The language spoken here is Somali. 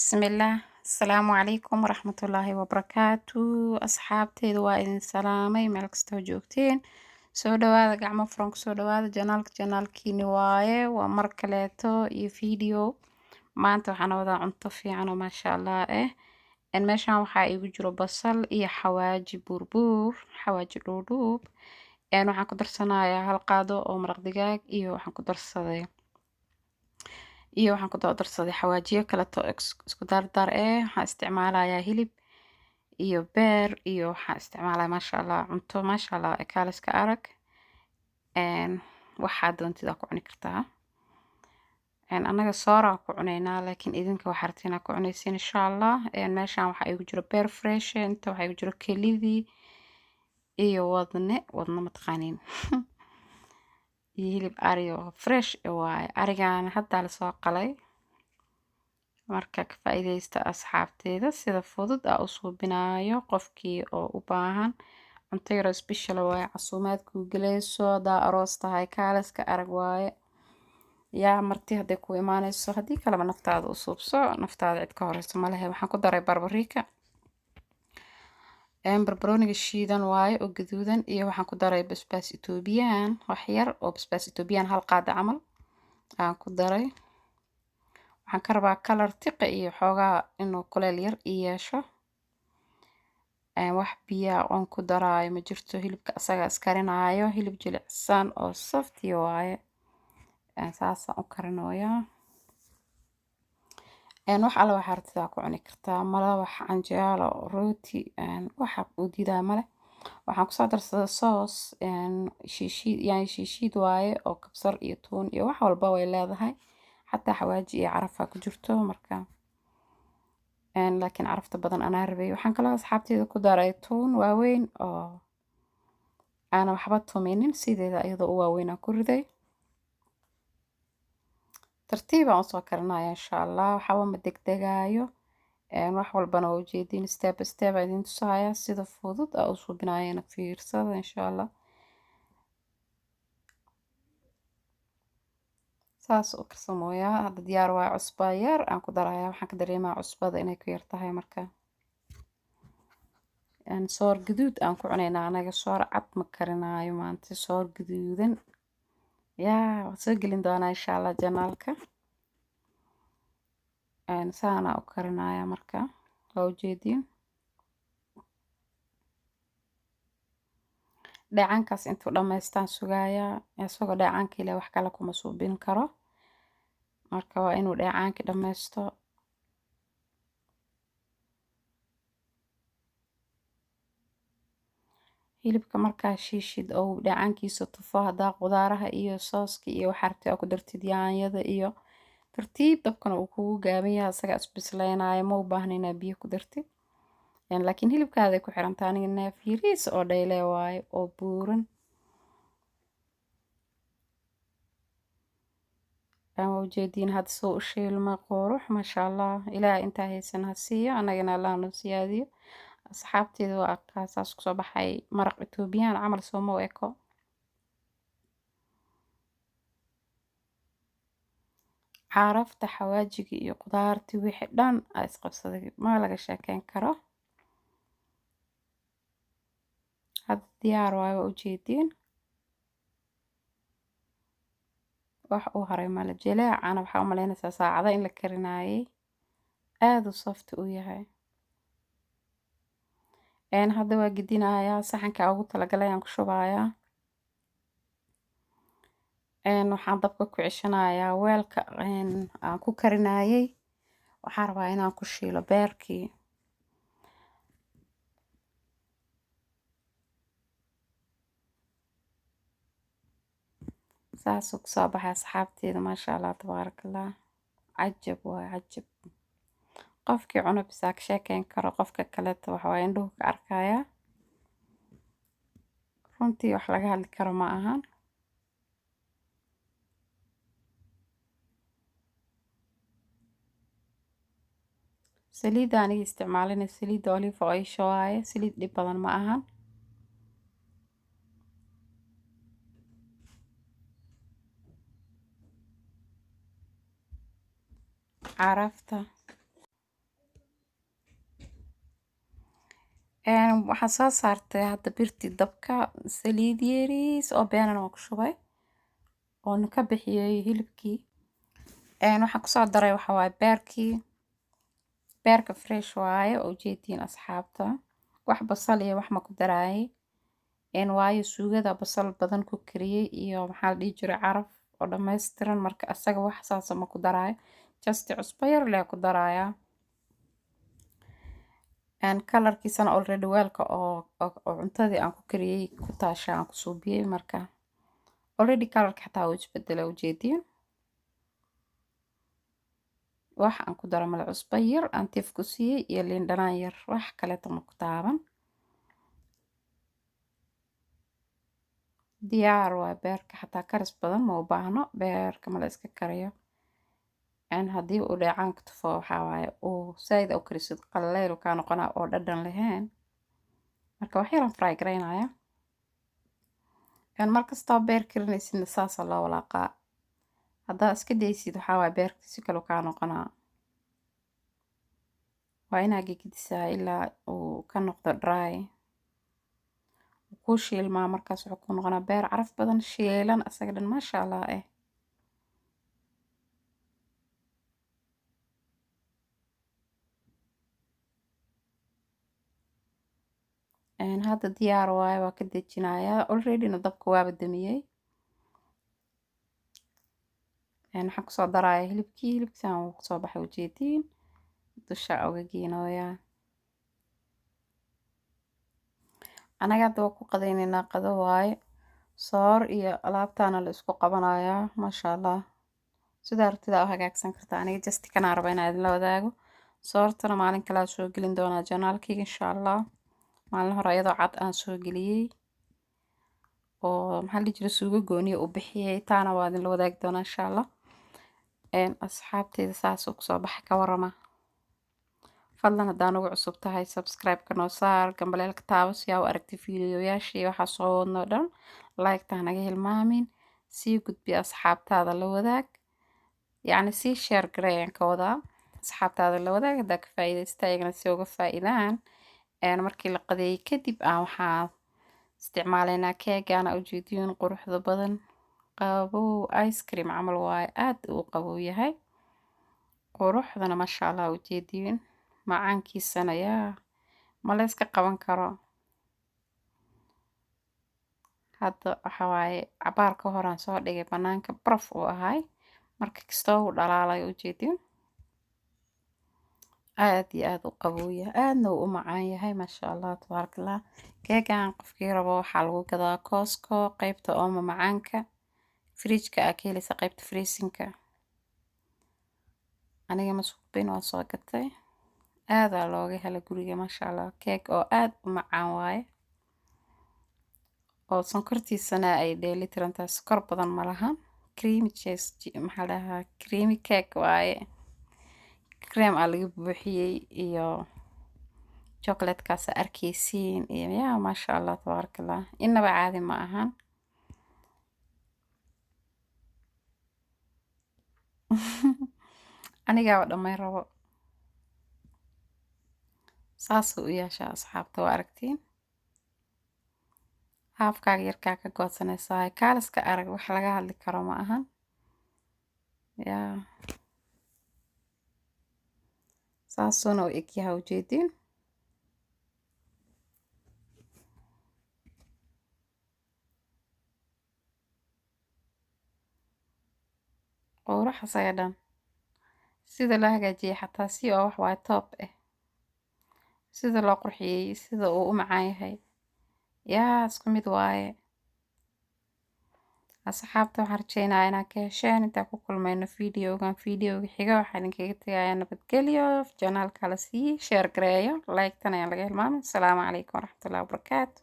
Bismillaah. Asalaamu calaykum waraxmatullaahi wabarakaatu. Asxaabteyda waa idin salaamay meel kastoo joogteen. Soo dhawaada, gacmo furan kusoo dhawaada janaalka, janaalkiini waaye. Waa mar kaleeto iyo video. Maanta waxaan wadaa cunto fiican oo maasha Allah ah. Meeshaan waxaa igu jiro basal iyo xawaaji buurbuur, xawaaji dhuudhuub. Waxaan ku darsanayaa hal qaado oo maraq digaag iyo waxaan ku darsaday xawaajiyo kaleto isku dardar eh. Waxaan isticmaalayaa hilib iyo beer iyo waxaan isticmaalayaa maasha Allah cunto maasha Allah kaaliska arag. Waxaa doontida ku cuni kartaa. Annaga soora ku cunaynaa, laakiin idinka waxaa rabtiin inaad ku cunaysiin insha Allah. Meeshaan waxaa igu jiro beer fresh, inta waxaa igu jiro kelidii iyo wadne, wadne mataqaaniin, iyo hilib ari oo fresh waaye. Arigan hadda lasoo qalay. Marka ka faa'iidaysta asxaabteeda sida fudud aa u suubinaayo qofkii oo u baahan cunto yaro special waaye, casuumaad kuu gelayso, hadaa aroos tahay kaaliska arag waaye. Yaa marti hadday ku imaanayso, haddii kaleba naftaada u suubso, naftaada cid ka horeyso ma lehe. Waxaan ku daray barbariika, barbarooniga shiidan waaye oo gaduudan, iyo waxaan ku daray basbaas Ethiopian, wax yar oo basbaas Ethiopian, hal qaado camal aan ku daray. Waxaan ka rabaa kalar tiqa iyo xoogaa inuu kuleel yar ii yeesho. Wax biyaa oon ku daraayo ma jirto, hilibka asaga iskarinaayo, hilib jilicsan oo softy waaye. Saasaan u karinooyaa. Wax alla waxaa rabtidaa ku cuni kartaa, mala wax canjeelo, rooti, waxa uu diidaa male. Waxaan kusoo darsaday sauce shiishiid, yani shiishiid waaye oo kabsar iyo tuun iyo wax walba way leedahay, xataa xawaaji iyo carafaa ku jirto. Marka laakiin carafta badan anaa rabay. Waxaan kaloo asxaabteyda ku daray tuun waaweyn oo aanan waxba tuminin, sideeda iyadoo u waaweyn aan ku riday. Tartiib aan usoo karinaya insha Allah, waxba ma degdegaayo. Wax walbana waa ujeediin, step by step aan idin tusaya sida fudud aa u suubinayana, fiirsada insha Allah. Saas u karsamooyaa. Hadda diyaar waaye, cusba yar aan ku darayaa. Waxaan ka dareemaa cusbada inay ku yar tahay. Marka soor gaduud aan ku cunaynaa, anaga soor cad ma karinaayo maanta, soor gaduudan yaa waan soo gelin doonaa insha Allah janaalka. Saanaa u karinaya. Marka waa ujeediin dheecaankaas intuu dhammaystaan sugayaa, isagoo dheecaanka ile wax kale kuma suubin karo. Marka waa inuu dheecaankii dhammaysto. Hilibka markaa shiishid oo dheecaankiisa tufo, haddaa qudaaraha iyo sooska iyo waxaa rabtid aa ku dartid, yaanyada iyo tartiib, dabkana uu kugu gaaban yahay, isagaa isbisleynayo, ma u baahna inaad biyo ku dartid. Laakiin hilibkaaday ku xirantaa. Aniga neef yariis oo dhayle waaye oo buuran. Waa ujeediin hadda soo u shiilma qurux maasha Allah. Ilaah intaa haysan ha siiyo, annagana Allah noo siyaadiyo. Asxaabteeda waa arkaa saas kusoo baxay maraq Ethiopian camal, sooma u eko. Carafta xawaajiga iyo qudaartii wixii dhan aa isqabsaday, ma laga sheekeyn karo. Hadda diyaar waaye, waa ujeediin, wax uu haray male. Jileecana waxaa u malaynaysaa saacada in la karinaayay, aada u soft u yahay. Hadda waa gedinayaa, saxanka ugu talagalay aan ku shubayaa. Waxaan dabka ku ceshanayaa weelka aan ku karinayay. Waxaan rabaa inaan ku shiilo beerkii. Saasuu kusoo baxay asxaabteeda maasha Allah tabaaraka Allah. Cajab waay cajab. Qofkii cuno bisaa ka sheekeyn karo, qofka kaleeto waxa waaye indhuhu ka arkaya. Runtii wax laga hadli karo ma ahan. Saliidda aniga isticmaalina saliidda olive oil waaye, saliid dhib badan ma ahan. Carafta. Waxaan soo saartay hadda birtii dabka, saliid yariis oo beenan waan ku shubay oona ka bixiyay hilibkii. Waxaan kusoo daray waxa waaye beerkii, beerka fresh waaye oo ujeediin asxaabta. Wax basal iyo wax ma ku daraayay, waayo suugada basal badan ku kariyey iyo maxaa la dhihi jiray caraf oo dhammaystiran. Marka asaga wax saasa ma ku daraayo, just cusbo yar lee ku darayaa. Kalarkiisana already weelka oo cuntadii aan ku kariyey ku taasha aan ku suubiyey, marka already kalarka xataa wuu isbedelay, ujeediin. Wax aan ku daro male, cusbo yar aan tif ku siiyey iyo liin dhanaan yar, wax kaleeto ma ku taaban. Diyaar waa beerka, xataa karis badan ma u baahno, beerka ma la iska kariyo. Haddii uu dheecaanka tufo waxaa waaye uu saaid u karisid qallayl kaa noqonaa oo dhadhan lahayn. Marka wax yaraan fry garaynaya. Mar kastoo beer karinaysidna saasa loo walaaqaa, haddaa iska daysid waxaa waaye beerka si kale kaa noqonaa. Waa inaa gegedisaa ilaa uu ka noqdo dry, kuu shiilmaa. Markaas wuxuu ku noqonaa beer caraf badan, shiilan asaga dhan, maasha allah. Hadda diyaar waaye, waa ka dejinayaa, alreadyna dabka waaba damiyey. Waxaan kusoo darayaa hilibkii, hilibkiisaan wuu kusoo baxay, ujeediin, dusha uga geenooyaa. Anaga hadda waa ku qadaynaynaa, qado waaye, soor iyo alaabtaana la isku qabanayaa, maasha allah. Sida aragtida u hagaagsan kartaa, aniga just kanaa raba inaan idinla wadaago. Soortana maalin kalea soo gelin doonaa janaalkayga insha allah. Maalin hore iyadoo cad aan soo geliyey oo maxaa la dhihi jiray suugo gooniya u bixiyey, taana waa idinla wadaagi doonaa insha allah. Asxaabteyda saasuu kusoo baxay, ka warama. Fadlan haddaan ugu cusub tahay subscribe-ka noo saar, gambaleelka taabo si aa u aragtay fiidiyoyaashii waxaa soo wadnoo dhan. Like-ta hanaga hilmaamin, sii gudbi asxaabtaada la wadaag, yacni sii share garee ayaan ka wadaa, asxaabtaada la wadaag haddaa ka faa'iidaysta, iyagana si uga faa'iidaan. Markii la qadeeyey kadib aan waxaa isticmaalaynaa keegaana, ujeediyoon quruxda badan, qabow, ice cream camal waaye, aad uu qabow yahay, quruxdana maasha allah, ujeediyoon, macaankiisana yaa ma la iska qaban karo. Hadda waxa waaye cabaar ka horaan soo dhigay banaanka, baraf uu ahay, marka kastoo uu dhalaalayo, ujeediin, aad iyo aad u qabooya, aadna uu u macaan yahay, maasha allah tabaarakallah. Keegan qofkii rabo waxaa lagu gadaa Costco, qeybta ooma macaanka, fridge-ka aa ka helaysa, qeybta freezing-ka. Aniga ma suubin, waa soo gatay, aadaa looga hela guriga, maasha allah. Keeg oo aad u macaan waaye oo sonkortiisana ay dheelitiran tahay, sokor badan ma lahan. Creamy cheese, maxaa la dhahaa, creamy cake waaye, cream aa laga buuxiyey iyo chocolate-kaas aa arkeysiin iyo yaa maasha allah tabaarakallah, inaba caadi ma ahan. Anigaaba dhammayn rabo, saasuu u yeeshaa asxaabta, waa aragtiin. Haafkaaga yarkaa ka goosanaysaa, kaaliska arag, wax laga hadli karo ma ahan. Yaa saasuuna u egyaha, ujeediin. Qurux asaga dhan, sida loo hagaajiyey xataa si oo wax waaye top ah, sida loo qurxiyey, sida uu u macaan yahay, yaa isku mid waaye. Asxaabta waxaan rajeynayaa inaad ka hesheen. Intaan ku kulmayno videogan videoga xiga, waxaan idinkaga tegayaa nabadgelyo. Janaalka la sii share gareeyo, like-tan ayaan laga hilmaamin. Asalaamu calaykum waraxmatullahi wabarakaatu.